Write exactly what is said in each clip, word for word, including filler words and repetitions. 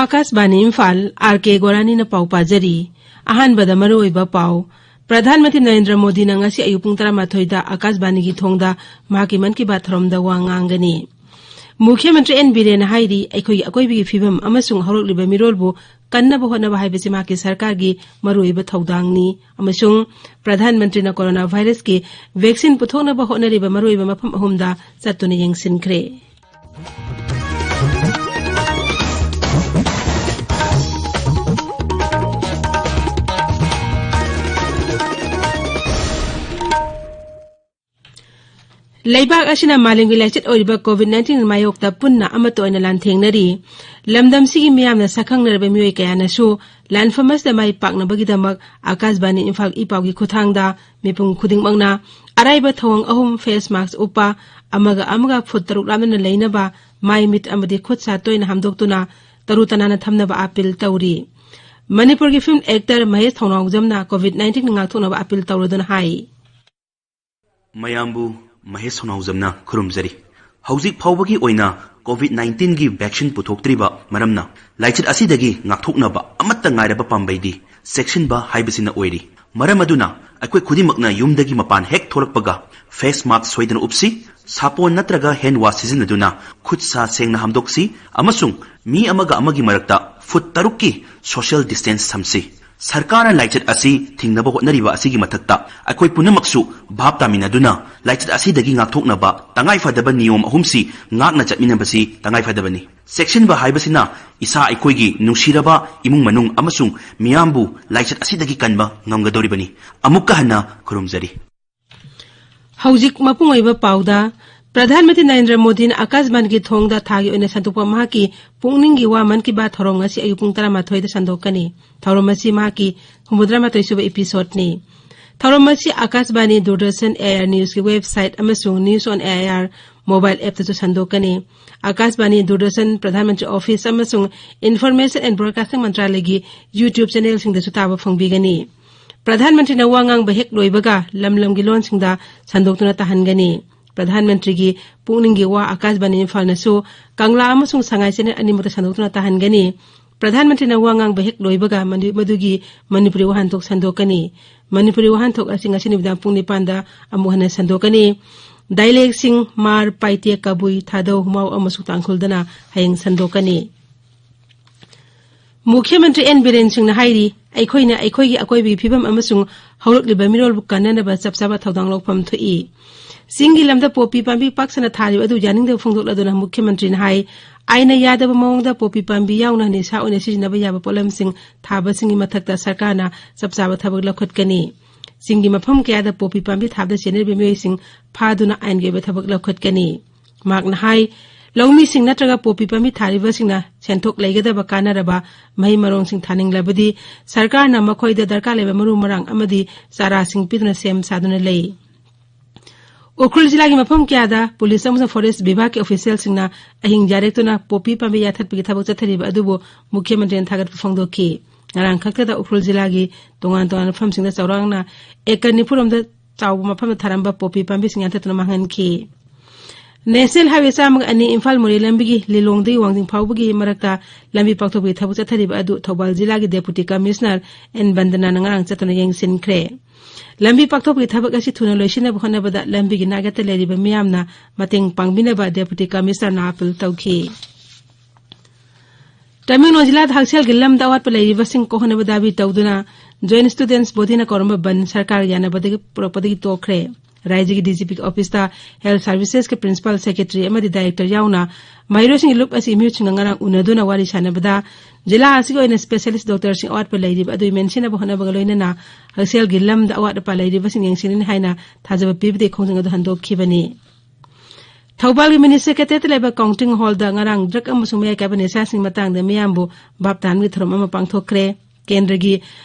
ꯑꯥꯀꯥꯁꯕꯥꯅꯤ Imphal, R ꯀꯦ ꯒꯣꯔꯥꯅꯤꯅ ꯄꯥꯎ ꯄꯥꯖꯔꯤ꯫ ꯑꯍꯥꯟꯕꯗ ꯃꯔꯨꯑꯣꯏꯕ ꯄꯥꯎ꯫ ꯄ꯭ꯔꯙꯥꯟ ꯃꯟꯇ꯭ꯔꯤ ꯅꯔꯦꯟꯗ꯭ꯔ ꯃꯣꯗꯤꯅ ꯉꯁꯤ ꯑꯌꯨꯛ ꯄꯨꯡ ꯇꯔꯥꯃꯥꯊꯣꯏꯗ ꯑꯥꯀꯥꯁꯕꯥꯅꯤꯒꯤ ꯊꯣꯡꯗ ꯃꯍꯥꯛꯀꯤ ꯃꯟ ꯀꯤ ꯕꯥꯠ ꯊꯧꯔꯝꯗ ꯋꯥ ꯉꯥꯡꯒꯅꯤ꯫ ꯃꯨꯈ꯭ꯌ ꯃꯟꯇ꯭ꯔꯤ ꯑꯦꯟ ꯕꯤꯔꯦꯟꯅ ꯍꯥꯏꯔꯤ, ꯑꯩꯈꯣꯏꯒꯤ ꯑꯀꯣꯏꯕꯒꯤ ꯐꯤꯕꯝ ꯑꯃꯁꯨꯡ ꯍꯧꯔꯛꯂꯤꯕ ꯃꯤꯔꯣꯜꯕꯨ ꯀꯟꯅꯕ ꯍꯣꯠꯅꯕ ꯍꯥꯏꯕꯁꯤ ꯃꯍꯥꯛꯀꯤ ꯁꯔꯀꯥꯔꯒꯤ ꯃꯔꯨꯑꯣꯏꯕ ꯊꯧꯗꯥꯡꯅꯤ ꯑꯃꯁꯨꯡ ꯄ꯭ꯔꯙꯥꯟ ꯃꯟꯇ꯭ꯔꯤꯅ ꯀꯣꯔꯣꯅꯥ ꯚꯥꯏꯔꯁꯀꯤ ꯚꯦꯛꯁꯤꯟ ꯄꯨꯊꯣꯛꯅꯕ ꯍꯣꯠꯅꯔꯤꯕ ꯃꯔꯨꯑꯣꯏꯕ ꯃꯐꯝ ꯑꯍꯨꯝꯗ ꯆꯠꯇꯨꯅ ꯌꯦꯡꯁꯤꯟꯈ꯭ꯔꯦ꯫ ꯂꯩꯕꯥꯛ ꯑꯁꯤꯅ ꯃꯥꯂꯦꯝꯒꯤ ꯂꯥꯏꯆꯠ ꯑꯣꯏꯔꯤꯕ ꯀꯣꯚꯤꯗ ꯅꯥꯏꯟꯇꯤꯟ ꯃꯥꯌꯣꯛꯇ ꯄꯨꯟꯅ ꯑꯃꯠꯇ ꯑꯣꯏꯅ ꯂꯥꯟꯊꯦꯡꯅꯔꯤ꯫ ꯂꯝꯗꯝꯁꯤꯒꯤ ꯃꯤꯌꯥꯝꯅ ꯁꯛꯈꯪꯅꯔꯕ ꯃꯤꯑꯣꯏ ꯀꯌꯥꯅꯁꯨ ꯂꯥꯟꯐꯝ ꯑꯁꯤꯗ ꯃꯥꯏ ꯄꯥꯛꯅꯕꯒꯤꯗꯃꯛ ꯑꯥꯀꯥꯁꯕꯥꯅꯤ ꯏꯝꯐꯥꯜ ꯏ ꯄꯥꯎꯒꯤ ꯈꯨꯠꯊꯥꯡꯗ ꯃꯤꯄꯨꯝ ꯈꯨꯗꯤꯡꯃꯛꯅ ꯑꯔꯥꯏꯕ ꯊꯧꯑꯣꯡ ꯑꯍꯨꯝ, ꯐꯦꯁ ꯃꯥꯁꯛ ꯎꯞꯄ, ꯑꯃꯒ ꯑꯃꯒ ꯐꯨꯠ ꯇꯔꯨꯛ ꯂꯥꯞꯅꯅ ꯂꯩꯅꯕ, ꯃꯥꯏ ꯃꯤꯠ ꯑꯃꯗꯤ ꯈꯨꯠ ꯁꯥ ꯇꯣꯏꯅ ꯍꯥꯝꯗꯣꯛꯇꯨꯅ ꯇꯔꯨ ꯇꯅꯥꯟꯅ ꯊꯝꯅꯕ ꯑꯥꯄꯤꯜ ꯇꯧꯔꯤ꯫ ꯃꯅꯤꯄꯨꯔꯒꯤ ꯐꯤꯜꯝ ꯑꯦꯛꯇꯔ ꯃꯍꯦꯁ ꯊꯧꯅꯥꯎꯖꯝꯅ ꯀꯣꯚꯤꯗ ꯅꯥꯏꯟꯇꯤꯟ ꯉꯥꯛꯊꯣꯛꯅꯕ ꯑꯥꯄꯤꯜ ꯇꯧꯔꯗꯨꯅ ꯍꯥꯏ꯫ ꯃꯌꯥꯝꯕꯨ ꯃꯍꯦꯁ ꯊꯧꯅꯥꯎꯖꯝꯅ ꯈꯨꯔꯨꯝꯖꯔꯤ꯫ ꯍꯧꯖꯤꯛ ꯐꯥꯎꯕꯒꯤ ꯑꯣꯏꯅ ꯀꯣꯚꯤꯗ ꯅꯥꯏꯟꯇꯤꯟꯒꯤ ꯚꯦꯛꯁꯤꯟ ꯄꯨꯊꯣꯛꯇ꯭ꯔꯤꯕ ꯃꯔꯝꯅ ꯂꯥꯏꯆꯠ ꯑꯁꯤꯗꯒꯤ ꯉꯥꯛꯊꯣꯛꯅꯕ ꯑꯃꯠꯇ ꯉꯥꯏꯔꯕ ꯄꯥꯝꯕꯩꯗꯤ ꯆꯦꯛꯁꯤꯟꯕ ꯍꯥꯏꯕꯁꯤꯅ ꯑꯣꯏꯔꯤ꯫ ꯃꯔꯝ ꯑꯗꯨꯅ ꯑꯩꯈꯣꯏ ꯈꯨꯗꯤꯡꯃꯛꯅ ꯌꯨꯝꯗꯒꯤ ꯃꯄꯥꯟ ꯍꯦꯛ ꯊꯣꯛꯂꯛꯄꯒ ꯐꯦꯁ ꯃꯥꯁꯛ ꯁꯣꯏꯗꯅ ꯎꯞꯁꯤ, ꯁꯥꯄꯣꯟ ꯅꯠꯇ꯭ꯔꯒ ꯍꯦꯟ ꯋꯥꯁ ꯁꯤꯖꯤꯟꯅꯗꯨꯅ ꯈꯨꯠ ꯁꯥ ꯁꯦꯡꯅ ꯍꯥꯝꯗꯣꯛꯁꯤ ꯑꯃꯁꯨꯡ ꯃꯤ ꯑꯃꯒ ꯑꯃꯒꯤ ꯃꯔꯛꯇ ꯐꯨꯠ ꯇꯔꯨꯛꯀꯤ ꯁꯣꯁꯤꯌꯦꯜ ꯗꯤꯁꯇꯦꯟꯁ ꯊꯝꯁꯤ꯫ ꯁꯔꯀꯥꯔꯅ ꯂꯥꯏꯆꯠ ꯑꯁꯤ ꯊꯤꯡꯅꯕ ꯍꯣꯠꯅꯔꯤꯕ ꯑꯁꯤꯒꯤ ꯃꯊꯛꯇ ꯑꯩꯈꯣꯏ ꯄꯨꯝꯅꯃꯛꯁꯨ ꯚꯥꯞ ꯇꯥꯃꯤꯟꯅꯗꯨꯅ ꯂꯥꯏꯆꯠ ꯑꯁꯤꯗꯒꯤ ꯉꯥꯛꯊꯣꯛꯅꯕ ꯇꯉꯥꯏꯐꯗꯕ ꯅꯤꯌꯣꯝ ꯑꯍꯨꯝꯁꯤ ꯉꯥꯛꯅ ꯆꯠꯃꯤꯟꯅꯕꯁꯤ ꯇꯉꯥꯏꯐꯗꯕꯅꯤ꯫ ꯆꯦꯛꯁꯤꯟꯕ ꯍꯥꯏꯕꯁꯤꯅ ꯏꯁꯥ ꯑꯩꯈꯣꯏꯒꯤ ꯅꯨꯡꯁꯤꯔꯕ ꯏꯃꯨꯡ ꯃꯅꯨꯡ ꯑꯃꯁꯨꯡ ꯃꯤꯌꯥꯝꯕꯨ ꯂꯥꯏꯆꯠ ꯑꯁꯤꯗꯒꯤ ꯀꯟꯕ ꯉꯝꯒꯗꯧꯔꯤꯕꯅꯤ꯫ ꯑꯃꯨꯛꯀ ꯍꯟꯅ ꯈꯨꯔꯨꯝꯖꯔꯤ꯫ ꯍꯧꯖꯤꯛ ꯃꯄꯨꯡ ꯑꯣꯏꯕ ꯄꯥꯎꯗ, ꯄ꯭ꯔꯙꯥꯟ ꯃꯟꯇ꯭ꯔꯤ ꯅꯔꯦꯟꯗ꯭ꯔ ꯃꯣꯗꯤꯅ ꯑꯥꯀꯥꯁꯕꯥꯅꯤꯒꯤ ꯊꯣꯡꯗ ꯊꯥꯒꯤ ꯑꯣꯏꯅ ꯁꯟꯗꯣꯛꯄ ꯃꯍꯥꯛꯀꯤ ꯄꯨꯛꯅꯤꯡꯒꯤ ꯋꯥ ꯃꯟ ꯀꯤ ꯕꯥꯠ ꯊꯧꯔꯝ ꯉꯁꯤ ꯑꯌꯨꯛ ꯄꯨꯡ ꯇꯔꯥꯃꯥꯊꯣꯏꯗ ꯁꯟꯗꯣꯛꯀꯅꯤ꯫ ꯊꯧꯔꯝ ꯑꯁꯤ ꯃꯍꯥꯛꯀꯤ ꯍꯨꯝꯐꯨꯇꯔꯥꯃꯥꯊꯣꯏ ꯁꯨꯕ ꯏꯄꯤꯁꯣꯗꯅꯤ꯫ ꯊꯧꯔꯝ ꯑꯁꯤ Akashvani, Doordarshan, A I R ꯅ꯭ꯌꯨꯁꯀꯤ ꯋꯦꯕꯁꯥꯏꯠ ꯑꯃꯁꯨꯡ news on A I R mobile ꯑꯦꯞꯇꯁꯨ ꯁꯟꯗꯣꯛꯀꯅꯤ꯫ ꯑꯥꯀꯥꯁꯕꯥꯅꯤ, ꯗꯨꯔꯗꯔꯁꯟ, ꯄ꯭ꯔꯙꯥꯟ ꯃꯟꯇ꯭ꯔꯤ ꯑꯣꯐꯤꯁ ꯑꯃꯁꯨꯡ ꯏꯟꯐꯣꯔꯃꯦꯁꯟ ꯑꯦꯟ ꯕ꯭ꯔꯣꯗꯀꯥꯁꯇꯤꯡ ꯃꯟꯇ꯭ꯔꯥꯂꯌꯒꯤ YouTube ꯆꯦꯅꯦꯜꯁꯤꯡꯗꯁꯨ ꯇꯥꯕ ꯐꯪꯕꯤꯒꯅꯤ꯫ ꯄ꯭ꯔꯙꯥꯟ ꯃꯟꯇ꯭ꯔꯤꯅ ꯋꯥ ꯉꯥꯡꯕ ꯍꯦꯛ ꯂꯣꯏꯕꯒ ꯂꯝ ꯂꯝꯒꯤ ꯂꯣꯟꯁꯤꯡꯗ ꯁꯟꯗꯣꯛꯇꯨꯅ ꯇꯥꯍꯟꯒꯅꯤ꯫ ꯄ꯭ꯔꯙꯥꯟ ꯃꯟꯇ꯭ꯔꯤꯒꯤ ꯄꯨꯛꯅꯤꯡꯒꯤ ꯋꯥ ꯑꯀꯥꯁꯕꯥꯅꯤ ꯏꯝꯐꯥꯜꯅꯁꯨ ꯀꯪꯂꯥ ꯑꯃꯁꯨꯡ ꯁꯉꯥꯏ ꯆꯦꯅꯦꯜ ꯑꯅꯤꯃꯛꯇ ꯁꯟꯗꯣꯛꯇꯨꯅ ꯇꯥꯍꯟꯒꯅꯤ꯫ ꯄ꯭ꯔꯙꯥꯟ ꯃꯟꯇ꯭ꯔꯤꯅ ꯋꯥ ꯉꯥꯡꯕ ꯍꯦꯛ ꯂꯣꯏꯕꯒ ꯃꯗꯨ-, ꯃꯗꯨꯒꯤ ꯃꯅꯤꯄꯨꯔꯤ ꯋꯥꯍꯟꯊꯣꯛ ꯁꯟꯗꯣꯛꯀꯅꯤ꯫ ꯃꯅꯤꯄꯨꯔꯤ ꯋꯥꯍꯟꯊꯣꯛ ꯑꯁꯤ ꯉꯁꯤ ꯅꯨꯃꯤꯗꯥꯡ ꯄꯨꯡ ꯅꯤꯄꯥꯟꯗ ꯑꯃꯨꯛ ꯍꯟꯅ ꯁꯟꯗꯣꯛꯀꯅꯤ꯫ ꯗꯥꯏꯂꯦꯛꯁꯤꯡ ꯃꯥꯔ, ꯄꯥꯏꯇꯦ, ꯀꯕꯨꯏ, ꯊꯥꯗꯧ, ꯃꯥꯎ ꯑꯃꯁꯨꯡ ꯇꯥꯡꯈꯨꯜꯗꯅ ꯍꯌꯦꯡ ꯁꯟꯗꯣꯛꯀꯅꯤ꯫ ꯃꯨꯈ꯭ꯌ ꯃꯟꯇ꯭ꯔꯤ ꯑꯦꯟ ꯕꯤꯔꯦꯟ ꯁꯤꯡꯅ ꯍꯥꯏꯔꯤ, ꯑꯩꯈꯣꯏꯅ ꯑꯩꯈꯣꯏꯒꯤ ꯑꯀꯣꯏꯕꯒꯤ ꯐꯤꯕꯝ ꯑꯃꯁꯨꯡ ꯍꯧꯔꯛꯂꯤꯕ ꯃꯤꯔꯣꯜꯕꯨ ꯀꯟꯅꯅꯕ ꯆꯞ ꯆꯥꯕ ꯊꯧꯗꯥꯡ ꯂꯧꯐꯝ ꯊꯣꯛꯏ꯫ ꯆꯤꯡꯒꯤ ꯂꯝꯗ ꯄꯣꯄꯤ ꯄꯥꯝꯕꯤ ꯄꯥꯛ ꯁꯟꯅ ꯊꯥꯔꯤꯕ ꯑꯗꯨ ꯌꯥꯅꯤꯡꯗꯕ ꯐꯣꯡꯗꯣꯛꯂꯗꯨꯅ ꯃꯨꯈ꯭ꯌ ꯃꯟꯇ꯭ꯔꯤꯅ ꯍꯥꯏ, ꯑꯥꯏꯟꯅ ꯌꯥꯗꯕ ꯃꯑꯣꯡꯗ ꯄꯣꯄꯤ ꯄꯥꯝꯕꯤ ꯌꯥꯎꯅ ꯅꯤꯁꯥ ꯑꯣꯏꯅ ꯁꯤꯖꯤꯟꯅꯕ ꯌꯥꯕ ꯄꯣꯠꯂꯝꯁꯤꯡ ꯊꯥꯕꯁꯤꯡꯒꯤ ꯃꯊꯛꯇ ꯁꯔꯀꯥꯔꯅ ꯆꯞ ꯆꯥꯕ ꯊꯕꯛ ꯂꯧꯈꯠꯀꯅꯤ꯫ ꯆꯤꯡꯒꯤ ꯃꯐꯝ ꯀꯌꯥꯗ ꯄꯣꯄꯤ ꯄꯥꯝꯕꯤ ꯊꯥꯕꯗ ꯆꯦꯟꯅꯔꯤꯕ ꯃꯤꯑꯣꯏꯁꯤꯡ ꯐꯥꯗꯨꯅ ꯑꯥꯏꯟꯒꯤ ꯑꯣꯏꯕ ꯊꯕꯛ ꯂꯧꯈꯠꯀꯅꯤ꯫ ꯃꯍꯥꯛꯅ ꯍꯥꯏ, ꯂꯧꯃꯤꯁꯤꯡ ꯅꯠꯇ꯭ꯔꯒ ꯄꯣꯄꯤ ꯄꯥꯝꯕꯤ ꯊꯥꯔꯤꯕꯁꯤꯡꯅ ꯁꯦꯟꯊꯣꯛ ꯂꯩꯒꯗꯕ ꯀꯥꯟꯅꯔꯕ ꯃꯍꯩ ꯃꯔꯣꯡꯁꯤꯡ ꯊꯥꯅꯤꯡꯂꯕꯗꯤ ꯁꯔꯀꯥꯔꯅ ꯃꯈꯣꯏꯗ ꯗꯔꯀꯥꯔ ꯂꯩꯕ ꯃꯔꯨ ꯃꯔꯥꯡ ꯑꯃꯗꯤ ꯆꯥꯔꯥꯁꯤꯡ ꯄꯤꯗꯨꯅ ꯁꯦꯝ ꯁꯥꯗꯨꯅ ꯂꯩ꯫ ꯎꯈ꯭ꯔꯨꯜ ꯖꯤꯂꯥꯒꯤ ꯃꯐꯝ ꯀꯌꯥꯗ ꯄꯨꯂꯤꯁ ꯑꯃꯁꯨꯡ ꯐꯣꯔꯦꯁ ꯕꯤꯚꯥꯒꯀꯤ ꯑꯣꯐꯤꯁꯤꯌꯦꯜꯁꯤꯡꯅ ꯑꯍꯤꯡ ꯌꯥꯔꯦꯛꯇꯨꯅ ꯄꯣꯄꯤ ꯄꯥꯝꯕꯤ ꯌꯥꯊꯠꯄꯒꯤ ꯊꯕꯛ ꯆꯠꯊꯔꯤꯕ ꯑꯗꯨꯕꯨ ꯃꯨꯈ꯭ꯌ ꯃꯟꯇ꯭ꯔꯤꯅ ꯊꯥꯒꯠꯄ ꯐꯣꯡꯗꯣꯛꯈꯤ꯫ ꯉꯔꯥꯡ ꯈꯛꯇꯗ ꯎꯈ꯭ꯔꯨꯜ ꯖꯤꯂꯥꯒꯤ ꯇꯣꯉꯥꯟ ꯇꯣꯉꯥꯟꯕ ꯃꯐꯝꯁꯤꯡꯗ ꯆꯥꯎꯔꯥꯛꯅ ꯑꯦꯀꯔ ꯅꯤꯐꯨꯔꯣꯝꯗ ꯆꯥꯎꯕ ꯃꯐꯝꯗ ꯊꯥꯔꯝꯕ ꯄꯣꯄꯤ ꯄꯥꯝꯕꯤꯁꯤꯡ ꯌꯥꯟꯊꯠꯇꯨꯅ ꯃꯥꯡꯍꯟꯈꯤ꯫ ꯅꯦꯁꯅꯦꯜ ꯍꯥꯏꯋꯦ ꯆꯥꯝꯃꯒ ꯑꯅꯤ ꯏꯝꯐꯥꯜ ꯃꯣꯔꯦ ꯂꯝꯕꯤꯒꯤ ꯂꯤꯂꯣꯡꯗꯒꯤ ꯋꯥꯡꯖꯤꯡ ꯐꯥꯎꯕꯒꯤ ꯃꯔꯛꯇ ꯂꯝꯕꯤ ꯄꯥꯛꯊꯣꯛꯄꯒꯤ ꯊꯕꯛ ꯆꯠꯊꯔꯤꯕ ꯑꯗꯨ ꯊꯧꯕꯥꯜ ꯖꯤꯂꯥꯒꯤ ꯗꯦꯄꯨꯇꯤ ꯀꯃꯤꯁꯅꯔ ꯑꯦꯟ ꯕꯟꯗꯅꯥꯅ ꯉꯔꯥꯡ ꯆꯠꯇꯨꯅ ꯌꯦꯡꯁꯤꯟꯈ꯭ꯔꯦ꯫ ꯂꯝꯕꯤ ꯄꯥꯛꯊꯣꯛꯄꯒꯤ ꯊꯕꯛ ꯑꯁꯤ ꯊꯨꯅ ꯂꯣꯏꯁꯤꯟꯅꯕ ꯍꯣꯠꯅꯕꯗ ꯂꯝꯕꯤꯒꯤ ꯅꯥꯛꯌꯦꯠꯇ ꯂꯩꯔꯤꯕ ꯃꯤꯌꯥꯝꯅ ꯃꯇꯦꯡ ꯄꯥꯡꯕꯤꯅꯕ ꯗꯦꯄꯨꯇꯤ ꯀꯃꯤꯁꯅꯔꯅ ꯑꯥꯄꯤꯜ ꯇꯧꯈꯤ꯫ ꯇꯃꯦꯡꯂꯣꯡ ꯖꯤꯂꯥꯗ ꯍꯛꯁꯦꯜꯒꯤ ꯂꯝꯗ ꯑꯋꯥꯠꯄ ꯂꯩꯔꯤꯕꯁꯤꯡ ꯀꯣꯛꯍꯟꯅꯕ ꯗꯥꯕꯤ ꯇꯧꯗꯨꯅ ꯖꯣꯏꯟꯠ ꯁ꯭ꯇꯨꯗꯦꯟꯠꯁ ꯕꯣꯗꯤꯅ ꯀꯧꯔꯝꯕ ꯕꯟꯗ ꯁꯔꯀꯥꯔꯒ ꯌꯥꯅꯕꯗꯒꯤ ꯄꯨꯔꯛꯄꯗꯒꯤ ꯇꯣꯛꯈ꯭ꯔꯦ꯫ ꯔꯥꯖ꯭ꯌꯒꯤ ꯗꯤꯖꯤꯄꯤꯒꯤ ꯑꯣꯐꯤꯁꯇ ꯍꯦꯜꯊ ꯁꯔꯚꯤꯁꯦꯁꯀꯤ ꯄ꯭ꯔꯤꯟꯁꯤꯄꯥꯜ ꯁꯦꯀ꯭ꯔꯦꯇꯔꯤ ꯑꯃꯗꯤ ꯗꯥꯏꯔꯦꯛꯇꯔ ꯌꯥꯎꯅ ꯃꯍꯩꯔꯣꯏꯁꯤꯡꯒꯤ ꯂꯨꯞ ꯑꯁꯤ ꯃꯤꯍꯨꯠꯁꯤꯡꯒ ꯉꯔꯥꯡ ꯎꯅꯗꯨꯅ ꯋꯥꯔꯤ ꯁꯥꯟꯅꯕꯗ ꯖꯤꯂꯥ ꯑꯁꯤꯒꯤ ꯑꯣꯏꯅ ꯁ꯭ꯄꯦꯁꯤꯌꯦꯂꯤꯁ꯭ꯠ ꯗꯣꯛꯇꯔꯁꯤꯡ ꯑꯋꯥꯠꯄ ꯂꯩꯔꯤꯕ ꯑꯗꯨ ꯃꯦꯟꯁꯤꯟꯅꯕ ꯍꯣꯠꯅꯕꯒ ꯂꯣꯏꯅꯅ ꯍꯛꯁꯦꯜꯒꯤ ꯂꯝꯗ ꯑꯋꯥꯠ ꯑꯄꯥ ꯂꯩꯔꯤꯕꯁꯤꯡ ꯌꯦꯡꯁꯤꯟꯒꯅꯤ ꯍꯥꯏꯅ ꯊꯥꯖꯕ ꯄꯤꯕꯗꯒꯤ ꯈꯣꯡꯖꯪ ꯑꯗꯨ ꯍꯟꯗꯣꯛꯈꯤꯕꯅꯤ꯫ ꯊꯧꯕꯥꯜꯒꯤ ꯃꯤꯅꯤ ꯁꯦꯀ꯭ꯔꯦꯇꯔꯤꯌꯦꯠꯇ ꯂꯩꯕ ꯀꯥꯎꯟꯇꯤꯡ ꯍꯣꯜꯗ ꯉꯔꯥꯡ ꯗ꯭ꯔꯒ ꯑꯃꯁꯨꯡ ꯃꯌꯥꯏ ꯀꯥꯏꯕ ꯅꯤꯁꯥꯁꯤꯡꯒꯤ ꯃꯇꯥꯡꯗ ꯃꯤꯌꯥꯝꯕꯨ ꯚꯥꯞ ꯇꯥꯍꯟꯕꯒꯤ ꯊꯧꯔꯝ ꯑꯃ ꯄꯥꯡꯊꯣꯛꯈ꯭ꯔꯦ꯫ ꯀꯦꯟꯗ꯭ꯔꯒꯤ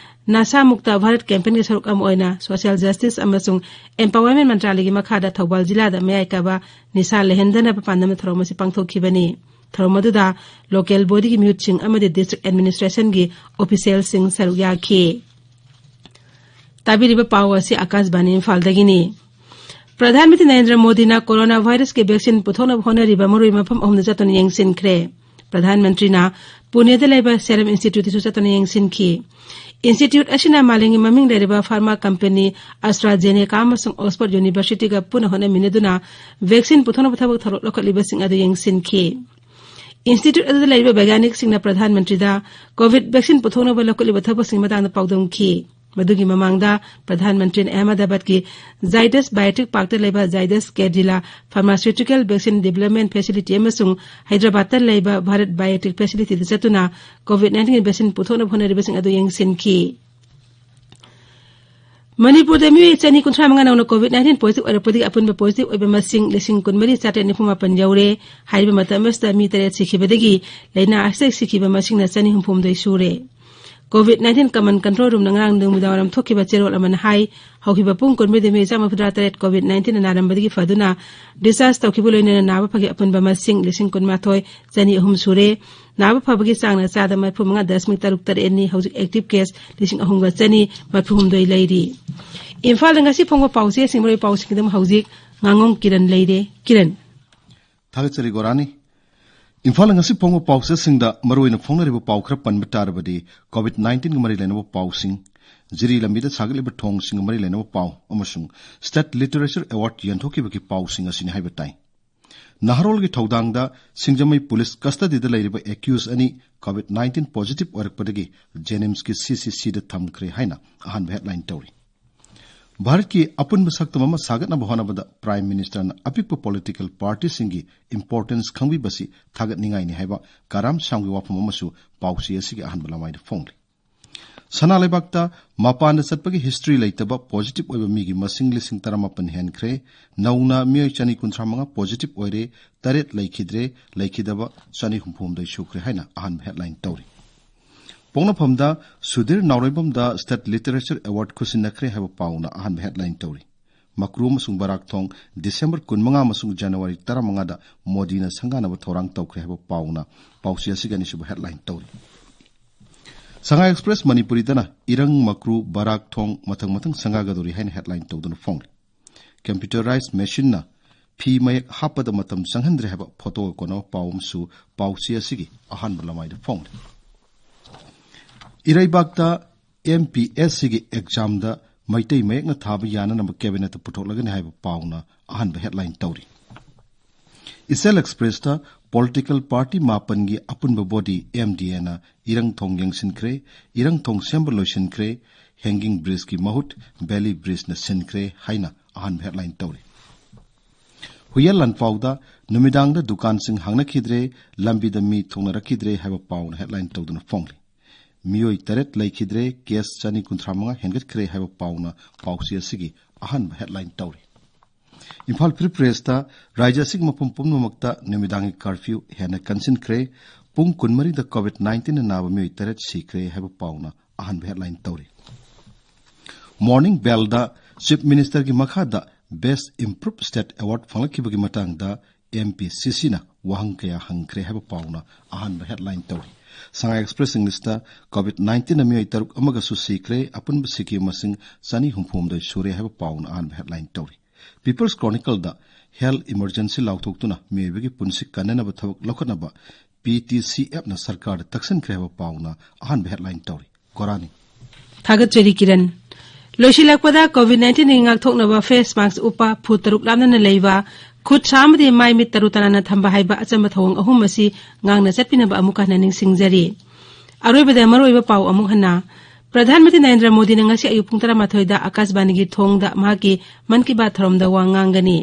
ꯅꯁꯥ ꯃꯨꯛꯇ ꯚꯥꯔꯠ ꯀꯦꯝꯄꯦꯟꯒꯤ ꯁꯔꯨꯛ ꯑꯃ ꯑꯣꯏꯅ ꯁꯣꯁꯤꯌꯦꯜ ꯖꯁꯇꯤꯁ ꯑꯃꯁꯨꯡ ꯑꯦꯝꯄꯥꯋꯔꯃꯦꯟ ꯃꯟꯇ꯭ꯔꯥꯂꯌꯒꯤ ꯃꯈꯥꯗ ꯊꯧꯕꯥꯜ ꯖꯤꯂꯥꯗ ꯃꯌꯥꯏ ꯀꯥꯏꯕ ꯅꯤꯁꯥ ꯂꯩꯍꯟꯗꯅꯕ ꯄꯥꯟꯗꯝꯗ ꯊꯧꯔꯝ ꯑꯁꯤ ꯄꯥꯡꯊꯣꯛꯈꯤꯕꯅꯤ꯫ ꯊꯧꯔꯝ ꯑꯗꯨꯗ ꯂꯣꯀꯦꯜ ꯕꯣꯗꯤꯒꯤ ꯃꯤꯍꯨꯠꯁꯤꯡ ꯑꯃꯗꯤ ꯗꯤꯁꯇ꯭ꯔꯤꯛ ꯑꯦꯗꯃꯤꯅꯤꯁꯇ꯭ꯔꯦꯁꯟꯒꯤ ꯑꯣꯐꯤꯁꯤꯌꯦꯜꯁꯤꯡ ꯁꯔꯨꯛ ꯌꯥꯈꯤ꯫ ꯇꯥꯕꯤꯔꯤꯕ ꯄꯥꯎ ꯑꯁꯤ ꯑꯥꯀꯥꯁꯕꯥꯅꯤ ꯏꯝꯐꯥꯜꯗꯒꯤꯅꯤ꯫ ꯄ꯭ꯔꯙꯥꯟ ꯃꯟꯇ꯭ꯔꯤ ꯅꯔꯦꯟꯗ꯭ꯔ ꯃꯣꯗꯤꯅ ꯀꯣꯔꯣꯅꯥ ꯚꯥꯏꯔꯁꯀꯤ ꯚꯦꯛꯁꯤꯟ ꯄꯨꯊꯣꯛꯅꯕ ꯍꯣꯠꯅꯔꯤꯕ ꯃꯔꯨꯑꯣꯏꯕ ꯃꯐꯝ ꯑꯍꯨꯝꯗ ꯆꯠꯇꯨꯅ ꯌꯦꯡꯁꯤꯟꯈ꯭ꯔꯦ꯫ ꯄ꯭ꯔꯙꯥꯟ ꯃꯟꯇ꯭ꯔꯤꯅ ꯄꯨꯅꯦꯗ ꯂꯩꯕ ꯁꯦꯔꯝ ꯏꯟꯁꯇꯤꯇ꯭ꯌꯨꯠꯇꯁꯨ ꯆꯠꯇꯨꯅ ꯌꯦꯡꯁꯤꯟꯈꯤ꯫ ꯏꯟꯁꯇꯤꯇ꯭ꯌꯨꯠ ꯑꯁꯤꯅ ꯃꯥꯂꯦꯝꯒꯤ ꯃꯃꯤꯡ ꯂꯩꯔꯕ ꯐꯥꯔꯃꯥ ꯀꯝꯄꯦꯅꯤ AstraZeneca ꯑꯃꯁꯨꯡ ꯑꯣꯛꯁꯐꯣꯔꯗ ꯌꯨꯅꯤꯚꯔꯁꯤꯇꯤꯒ ꯄꯨꯟꯅ ꯍꯣꯠꯅꯃꯤꯟꯅꯗꯨꯅ ꯚꯦꯛꯁꯤꯟ ꯄꯨꯊꯣꯛꯅꯕ ꯊꯕꯛ ꯊꯧꯔꯝ ꯂꯧꯈꯠꯂꯤꯕꯁꯤꯡ ꯑꯗꯨ ꯌꯦꯡꯁꯤꯟꯈꯤ꯫ ꯏꯟꯁꯇꯤꯇ꯭ꯌꯨꯠ ꯑꯗꯨꯗ ꯂꯩꯔꯤꯕ ꯕꯩꯒ꯭ꯌꯥꯅꯤꯛꯁꯤꯡꯅ ꯄ꯭ꯔꯙꯥꯟ ꯃꯟꯇ꯭ꯔꯤꯗ ꯀꯣꯚꯤꯗ ꯚꯦꯛꯁꯤꯟ ꯄꯨꯊꯣꯛꯅꯕ ꯂꯧꯈꯠꯂꯤꯕ ꯊꯕꯛꯁꯤꯡꯒꯤ ꯃꯇꯥꯡꯗ ꯄꯥꯎꯗꯝꯈꯤ꯫ ꯃꯗꯨꯒꯤ ꯃꯃꯥꯡꯗ ꯄ꯭ꯔꯙꯥꯟ ꯃꯟꯇ꯭ꯔꯤꯅ ꯑꯍꯃꯗꯥꯕꯥꯗꯀꯤ ꯖꯥꯏꯗꯁ ꯕꯥꯏꯑꯣꯇꯦꯛ ꯄꯥꯔꯛꯇ ꯂꯩꯕ Zydus Cadila pharmaceutical vaccine development facility ꯑꯃꯁꯨꯡ ꯍꯩꯗ꯭ꯔꯕꯥꯗꯇ ꯂꯩꯕ ꯚꯥꯔꯠ ꯕꯥꯏꯑꯣꯇꯦꯛ ꯐꯦꯁꯤꯂꯤꯇꯤꯗ ꯆꯠꯇꯨꯅ ꯀꯣꯚꯤꯗ ꯅꯥꯏꯟꯇꯤꯟꯒꯤ ꯚꯦꯛꯁꯤꯟ ꯄꯨꯊꯣꯛꯅꯕ ꯍꯣꯠꯅꯔꯤꯕꯁꯤꯡ ꯑꯗꯨ ꯌꯦꯡꯁꯤꯟꯈꯤ꯫ ꯃꯅꯤꯄꯨꯔꯗ ꯃꯤꯑꯣꯏ ꯆꯅꯤ ꯀꯨꯟꯊ꯭ꯔꯥ ꯃꯉꯥ ꯅꯧꯅ ꯀꯣꯚꯤꯗ ꯅꯥꯏꯟꯇꯤꯟ ꯄꯣꯖꯤꯇꯤꯚ ꯑꯣꯏꯔꯛꯄꯗꯒꯤ ꯑꯄꯨꯟꯕ ꯄꯣꯖꯤꯇꯤꯚ ꯑꯣꯏꯕ ꯃꯁꯤꯡ ꯂꯤꯁꯤꯡ ꯀꯨꯟꯃꯔꯤ ꯆꯥꯇ꯭ꯔꯦꯠ ꯅꯤꯐꯨ ꯃꯥꯄꯟ ꯌꯧꯔꯦ꯫ ꯍꯥꯏꯔꯤꯕ ꯃꯇꯝ ꯑꯁꯤꯗ ꯃꯤ ꯇꯔꯦꯠ ꯁꯤꯈꯤꯕꯗꯒꯤ ꯂꯥꯏꯅꯥ ꯑꯁꯤꯗꯒꯤ ꯁꯤꯈꯤꯕ ꯃꯁꯤꯡꯅ ꯆꯅꯤ ꯍꯨꯝꯐꯨ ꯍꯨꯝꯗꯣꯏ ꯁꯨꯔꯦ꯫ ꯀꯣꯚꯤꯗ ꯅꯥꯏꯟꯇꯤꯟ ꯀꯃꯟ ꯀꯟꯇ꯭ꯔꯣꯜ ꯔꯨꯝꯅ ꯉꯔꯥꯡ ꯅꯨꯃꯤꯗꯥꯡꯋꯥꯏꯔꯝ ꯊꯣꯛꯈꯤꯕ ꯆꯦꯔꯣꯜ ꯑꯃꯅ ꯍꯥꯏ, ꯍꯧꯈꯤꯕ ꯄꯨꯡ ꯀꯨꯟꯃꯔꯤꯗ ꯃꯤꯑꯣꯏ ꯆꯥꯝꯃ ꯃꯔꯤꯐꯨ ꯇꯔꯦꯠ ꯀꯣꯚꯤꯗ ꯅꯥꯏꯟꯇꯤꯟꯅ ꯅꯥꯔꯝꯕꯗꯒꯤ ꯐꯗꯨꯅ ꯗꯤꯁꯆꯥꯔꯖ ꯇꯧꯈꯤꯕ ꯂꯣꯏꯅꯅ ꯅꯥꯕ ꯐꯒꯤ ꯑꯄꯨꯟꯕ ꯃꯁꯤꯡ ꯂꯤꯁꯤꯡ ꯀꯨꯟꯃꯥꯊꯣꯏ ꯆꯅꯤ ꯑꯍꯨꯝ ꯁꯨꯔꯦ꯫ ꯅꯥꯕ ꯐꯕꯒꯤ ꯆꯥꯡꯅ ꯆꯥꯗ ꯃꯔꯤꯐꯨ ꯃꯉꯥ ꯗꯁꯃꯤꯛ ꯇꯔꯨꯛ ꯇꯔꯦꯠꯅꯤ꯫ ꯍꯧꯖꯤꯛ ꯑꯦꯛꯇꯤꯚ ꯀꯦꯁ ꯂꯤꯁꯤꯡ ꯑꯍꯨꯝꯒ ꯆꯅꯤ ꯃꯔꯤꯐꯨ ꯍꯨꯝꯗꯣꯏ ꯂꯩꯔꯤ꯫ ꯏꯝꯐꯥꯜꯗ ꯉꯁꯤ ꯐꯣꯡꯕ ꯄꯥꯎꯆꯦꯁꯤꯡ, ꯃꯔꯨꯑꯣꯏꯕ ꯄꯥꯎꯁꯤꯡꯒꯤꯗꯃꯛ ꯍꯧꯖꯤꯛ ꯉꯥꯉꯣꯝ ꯀꯤꯔꯟ ꯂꯩꯔꯦ꯫ ꯀꯤꯔꯟ꯫ ꯊꯥꯒꯠꯆꯔꯤ ꯒꯣꯔꯥꯅꯤ꯫ ꯏꯝꯐꯥꯜꯗ ꯉꯁꯤ ꯐꯣꯡꯕ ꯄꯥꯎꯆꯦꯁꯤꯡꯗ ꯃꯔꯨꯑꯣꯏꯅ ꯐꯣꯡꯅꯔꯤꯕ ꯄꯥꯎ ꯈꯔ ꯄꯟꯕ ꯇꯥꯔꯕꯗꯤ, ꯀꯣꯚꯤꯗ ꯅꯥꯏꯟꯇꯤꯟꯒ ꯃꯔꯤ ꯂꯩꯅꯕ ꯄꯥꯎꯁꯤꯡ, ꯖꯤꯔꯤ ꯂꯝꯕꯤꯗ ꯁꯥꯒꯠꯂꯤꯕ ꯊꯣꯡꯁꯤꯡꯒ ꯃꯔꯤ ꯂꯩꯅꯕ ꯄꯥꯎ ꯑꯃꯁꯨꯡ ꯁ꯭ꯇꯦꯠ ꯂꯤꯇꯔꯦꯆꯔ ꯑꯦꯋꯥꯔꯗ ꯌꯦꯟꯊꯣꯛꯈꯤꯕꯒꯤ ꯄꯥꯎꯁꯤꯡ ꯑꯁꯤꯅꯤ ꯍꯥꯏꯕ ꯇꯥꯏ꯫ ꯅꯍꯥꯔꯣꯜꯒꯤ ꯊꯧꯗꯥꯡꯗ ꯁꯤꯡꯖꯃꯩ ꯄꯨꯂꯤꯁ ꯀꯁꯇꯗꯤꯗ ꯂꯩꯔꯤꯕ ꯑꯦꯀ꯭ꯌꯨꯁ ꯑꯅꯤ ꯀꯣꯚꯤꯗ ꯅꯥꯏꯟꯇꯤꯟ ꯄꯣꯖꯤꯇꯤꯚ ꯑꯣꯏꯔꯛꯄꯗꯒꯤ ꯖꯦꯅꯤꯝꯁꯀꯤ ꯁꯤꯁꯤꯁꯤꯗ ꯊꯝꯈ꯭ꯔꯦ ꯍꯥꯏꯅ ꯑꯍꯥꯟꯕ ꯍꯦꯗꯂꯥꯏꯟ ꯇꯧꯔꯤ꯫ ꯚꯥꯔꯠꯀꯤ ꯑꯄꯨꯟꯕ ꯁꯛꯇꯝ ꯑꯃ ꯁꯥꯒꯠꯅꯕ ꯍꯣꯠꯅꯕꯗ ꯄ꯭ꯔꯥꯏꯝ ꯃꯤꯅꯤꯁꯇꯔꯅ ꯑꯄꯤꯛꯄ ꯄꯣꯂꯤꯇꯤꯀꯦꯜ ꯄꯥꯔꯇꯤꯁꯤꯡꯒꯤ ꯏꯝꯄꯣꯔꯇꯦꯟꯁ ꯈꯪꯕꯤꯕꯁꯤ ꯊꯥꯒꯠꯅꯤꯡꯉꯥꯏꯅꯤ ꯍꯥꯏꯕ ꯀꯥꯔꯥꯝ ꯁ꯭ꯌꯥꯝꯒꯤ ꯋꯥꯐꯝ ꯑꯃꯁꯨ ꯄꯥꯎꯆꯦ ꯑꯁꯤꯒꯤ ꯑꯍꯥꯟꯕ ꯂꯃꯥꯏꯗ ꯐꯣꯡꯂꯤ꯫ ꯁꯅꯥ ꯂꯩꯕꯥꯛꯇ ꯃꯄꯥꯟꯗ ꯆꯠꯄꯒꯤ ꯍꯤꯁꯇ꯭ꯔꯤ ꯂꯩꯇꯕ ꯄꯣꯖꯤꯇꯤꯚ ꯑꯣꯏꯕ ꯃꯤꯒꯤ ꯃꯁꯤꯡ ꯂꯤꯁꯤꯡ ꯇꯔꯥꯃꯥꯄꯟ ꯍꯦꯟꯈ꯭ꯔꯦ꯫ ꯅꯧꯅ ꯃꯤꯑꯣꯏ ꯆꯅꯤ ꯀꯨꯟꯊ꯭ꯔꯥ ꯃꯉꯥ ꯄꯣꯖꯤꯇꯤꯚ ꯑꯣꯏꯔꯦ, ꯇꯔꯦꯠ ꯂꯩꯈꯤꯗ꯭ꯔꯦ, ꯂꯩꯈꯤꯗꯕ ꯆꯅꯤ ꯍꯨꯝꯐꯨ ꯍꯨꯝꯗꯣꯏ ꯁꯨꯈ꯭ꯔꯦ ꯍꯥꯏꯅ ꯑꯍꯥꯟꯕ ꯍꯦꯗꯂꯥꯏꯟ ꯇꯧꯔꯤ꯫ ꯄꯣꯛꯅꯐꯝꯗ ꯁꯨꯙꯤꯔ ꯅꯥꯎꯔꯦꯝꯕꯝꯗ ꯁ꯭ꯇꯦꯠ ꯂꯤꯇꯔꯦꯆꯔ ꯑꯦꯋꯥꯔꯗ ꯈꯨꯠꯁꯤꯟꯅꯈ꯭ꯔꯦ ꯍꯥꯏꯕ ꯄꯥꯎꯅ ꯑꯍꯥꯟꯕ ꯍꯦꯗꯂꯥꯏꯟ ꯇꯧꯔꯤ꯫ ꯃꯀ꯭ꯔꯨ ꯑꯃꯁꯨꯡ ꯕꯔꯥꯛꯊꯣꯡ ꯗꯤꯁꯦꯝꯕꯔ ꯀꯨꯟꯃꯉꯥ ꯑꯃꯁꯨꯡ ꯖꯅꯋꯥꯔꯤ ꯇꯔꯥꯃꯉꯥꯗ ꯃꯣꯗꯤꯅ ꯁꯪꯒꯥꯅꯕ ꯊꯧꯔꯥꯡ ꯇꯧꯈ꯭ꯔꯦ ꯍꯥꯏꯕ ꯄꯥꯎꯅ ꯄꯥꯎꯆꯦ ꯑꯁꯤꯒꯤ ꯑꯅꯤꯁꯨꯕ ꯍꯦꯗꯂꯥꯏꯟ ꯇꯧꯔꯤ꯫ ꯁꯉꯥꯏ ꯑꯦꯛꯁꯄ꯭ꯔꯦꯁ ꯃꯅꯤꯄꯨꯔꯤꯗꯅ ꯏꯔꯪ, ꯃꯀ꯭ꯔꯨ, ꯕꯔꯥꯛꯊꯣꯡ ꯃꯊꯪ ꯃꯊꯪ ꯁꯪꯒꯥꯒꯗꯧꯔꯤ ꯍꯥꯏꯅ ꯍꯦꯗꯂꯥꯏꯟ ꯇꯧꯗꯨꯅ ꯐꯣꯡꯂꯤ꯫ computerized machineꯅ ꯐꯤ ꯃꯌꯦꯛ ꯍꯥꯞꯄꯗ ꯃꯇꯝ ꯆꯪꯍꯟꯗ꯭ꯔꯦ ꯍꯥꯏꯕ ꯐꯣꯇꯣꯒ ꯀꯣꯟꯅꯕ ꯄꯥꯎ ꯑꯃꯁꯨ ꯄꯥꯎꯆꯦ ꯑꯁꯤꯒꯤ ꯑꯍꯥꯟꯕ ꯂꯃꯥꯏꯗ ꯐꯣꯡꯂꯤ꯫ ꯏꯔꯩꯕꯥꯛꯇ MPSCꯒꯤ examꯗ ꯃꯩꯇꯩ ꯃꯌꯦꯛꯅ ꯊꯥꯕ ꯌꯥꯅꯅꯕ cabinetꯇ ꯄꯨꯊꯣꯛꯂꯒꯅꯤ ꯍꯥꯏꯕ ꯄꯥꯎꯅ ꯑꯍꯥꯟꯕ headline ꯇꯧꯔꯤ꯫ ꯏꯆꯦꯜ Expressꯇ political party ꯃꯥꯄꯟꯒꯤ ꯑꯄꯨꯟꯕ body MDAꯅ ꯏꯔꯪꯊꯣꯡ ꯌꯦꯡꯁꯤꯟꯈ꯭ꯔꯦ, ꯏꯔꯪꯊꯣꯡ ꯁꯦꯝꯕ ꯂꯣꯏꯁꯤꯟꯈ꯭ꯔꯦ, hanging bridgeꯀꯤ ꯃꯍꯨꯠ valley bridgeꯅ ꯁꯤꯟꯈ꯭ꯔꯦ ꯍꯥꯏꯅ ꯑꯍꯥꯟꯕ headline ꯇꯧꯔꯤ꯫ ꯍꯨꯏꯌꯦꯟ ꯂꯥꯟꯐꯥꯎꯗ ꯅꯨꯃꯤꯗꯥꯡꯗ ꯗꯨꯀꯥꯟꯁꯤꯡ ꯍꯥꯡꯅꯈꯤꯗ꯭ꯔꯦ, ꯂꯝꯕꯤꯗ ꯃꯤ ꯊꯨꯡꯅꯔꯛꯈꯤꯗ꯭ꯔꯦ ꯍꯥꯏꯕ ꯄꯥꯎꯅ headline ꯇꯧꯗꯨꯅ ꯐꯣꯡꯂꯤ꯫ ꯃꯤꯑꯣꯏ ꯇꯔꯦꯠ ꯂꯩꯈꯤꯗ꯭ꯔꯦ, case ꯆꯅꯤ ꯀꯨꯟꯊ꯭ꯔꯥ ꯃꯉꯥ ꯍꯦꯟꯒꯠꯈ꯭ꯔꯦ ꯍꯥꯏꯕ ꯄꯥꯎꯅ ꯄꯥꯎꯆꯦ ꯑꯁꯤꯒꯤ ꯑꯍꯥꯟꯕ headline ꯇꯧꯔꯤ꯫ ꯏꯝꯐꯥꯜ Free Pressꯇ ꯔꯥꯖ꯭ꯌ ꯑꯁꯤꯒꯤ ꯃꯐꯝ ꯄꯨꯝꯅꯃꯛꯇ ꯅꯨꯃꯤꯗꯥꯡꯒꯤ curfew ꯍꯦꯟꯅ ꯀꯟꯁꯤꯟꯈ꯭ꯔꯦ, ꯄꯨꯡ ꯀꯨꯟꯃꯔꯤꯗ COVID nineteenꯅ ꯅꯥꯕ ꯃꯤꯑꯣꯏ ꯇꯔꯦꯠ ꯁꯤꯈ꯭ꯔꯦ ꯍꯥꯏꯕ ꯄꯥꯎꯅ ꯑꯍꯥꯟꯕ headline ꯇꯧꯔꯤ꯫ Morning Bellꯗ Chief Ministerꯒꯤ ꯃꯈꯥꯗ Best Improved State Award ꯐꯪꯂꯛꯈꯤꯕꯒꯤ ꯃꯇꯥꯡꯗ MPCCꯅ ꯋꯥꯍꯪ ꯀꯌꯥ ꯍꯪꯈ꯭ꯔꯦ ꯍꯥꯏꯕ ꯄꯥꯎꯅ ꯑꯍꯥꯟꯕ headline ꯇꯧꯔꯤ꯫ Sangai Express Englishꯇ COVID nineteenꯅ ꯃꯤꯑꯣꯏ ꯇꯔꯨꯛ ꯑꯃꯒꯁꯨ ꯁꯤꯈ꯭ꯔꯦ, ꯑꯄꯨꯟꯕ ꯁꯤꯈꯤꯕ ꯃꯁꯤꯡ ꯆꯅꯤ ꯍꯨꯝꯐꯨ ꯍꯨꯝꯗꯣꯏ ꯁꯨꯔꯦ ꯍꯥꯏꯕ ꯄꯥꯎꯅ ꯑꯍꯥꯟꯕ headline ꯇꯧꯔꯤ꯫ People's Chronicleꯗ health emergency ꯂꯥꯎꯊꯣꯛꯇꯨꯅ ꯃꯤꯑꯣꯏꯕꯒꯤ ꯄꯨꯟꯁꯤ ꯀꯟꯅꯅꯕ ꯊꯕꯛ ꯂꯧꯈꯠꯅꯕ PTCFꯅ ꯁꯔꯀꯥꯔꯗ ꯇꯛꯁꯤꯟꯈ꯭ꯔꯦ ꯍꯥꯏꯕ ꯄꯥꯎꯅ ꯑꯍꯥꯟꯕ headline ꯇꯧꯔꯤ꯫ ꯀꯣꯔꯥꯅꯤ꯫ ꯊꯥꯒꯠꯆꯔꯤ ꯀꯤꯔꯟ꯫ ꯂꯣꯏꯁꯤꯜꯂꯛꯄꯗ COVID nineteenꯗꯒꯤ ꯉꯥꯛꯊꯣꯛꯅꯕ face mask ꯎꯞꯄ, ꯐꯨꯠ ꯇꯔꯨꯛ ꯂꯥꯞꯅꯅ ꯂꯩꯕ, ꯈꯨꯠ ꯁꯥ ꯑꯃꯗꯤ ꯃꯥꯏ ꯃꯤꯠ ꯇꯔꯨ ꯇꯅꯥꯟꯅ ꯊꯝꯕ ꯍꯥꯏꯕ ꯑꯆꯝꯕ ꯊꯧꯑꯣꯡ ꯑꯍꯨꯝ ꯑꯁꯤ ꯉꯥꯡꯅ ꯆꯠꯄꯤꯅꯕ ꯑꯃꯨꯛ ꯍꯟꯅ ꯅꯤꯡꯁꯤꯡꯖꯔꯤ꯫ ꯑꯔꯣꯏꯕꯗ ꯃꯔꯨꯑꯣꯏꯕ ꯄꯥꯎ ꯑꯃꯨꯛ ꯍꯟꯅ꯫ ꯄ꯭ꯔꯙꯥꯟ ꯃꯟꯇ꯭ꯔꯤ ꯅꯔꯦꯟꯗ꯭ꯔ ꯃꯣꯗꯤꯅ ꯉꯁꯤ ꯑꯌꯨꯛ ꯄꯨꯡ ꯇꯔꯥꯃꯥꯊꯣꯏꯗ ꯑꯀꯥꯁꯕꯥꯅꯤꯒꯤ ꯊꯣꯡꯗ ꯃꯍꯥꯛꯀꯤ ꯃꯟ ꯀꯤ ꯕꯥꯠ ꯊꯧꯔꯝꯗ ꯋꯥ ꯉꯥꯡꯒꯅꯤ꯫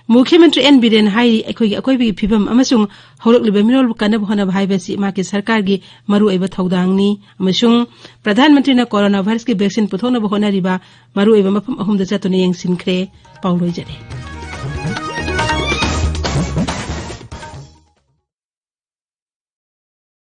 ꯃꯨꯈ꯭ꯌ ꯃꯟꯇ꯭ꯔꯤ ꯑꯦꯟ ꯕꯤꯔꯦꯟ ꯍꯥꯏꯔꯤ, ꯑꯩꯈꯣꯏꯒꯤ ꯑꯀꯣꯏꯕꯒꯤ ꯐꯤꯕꯝ ꯑꯃꯁꯨꯡ ꯍꯧꯔꯛꯂꯤꯕ ꯃꯤꯔꯣꯜꯕꯨ ꯀꯟꯅꯕ ꯍꯣꯠꯅꯕ ꯍꯥꯏꯕꯁꯤ ꯃꯍꯥꯛꯀꯤ ꯁꯔꯀꯥꯔꯒꯤ ꯃꯔꯨꯑꯣꯏꯕ ꯊꯧꯗꯥꯡꯅꯤ ꯑꯃꯁꯨꯡ ꯄ꯭ꯔꯙꯥꯟ ꯃꯟꯇ꯭ꯔꯤꯅ corona virusꯀꯤ vaccine ꯄꯨꯊꯣꯛꯅꯕ ꯍꯣꯠꯅꯔꯤꯕ ꯃꯔꯨꯑꯣꯏꯕ ꯃꯐꯝ ꯑꯍꯨꯝꯗ ꯆꯠꯇꯨꯅ ꯌꯦꯡꯁꯤꯟꯈ꯭ꯔꯦ꯫ ꯄꯥꯎ ꯂꯣꯏꯖꯔꯦ꯫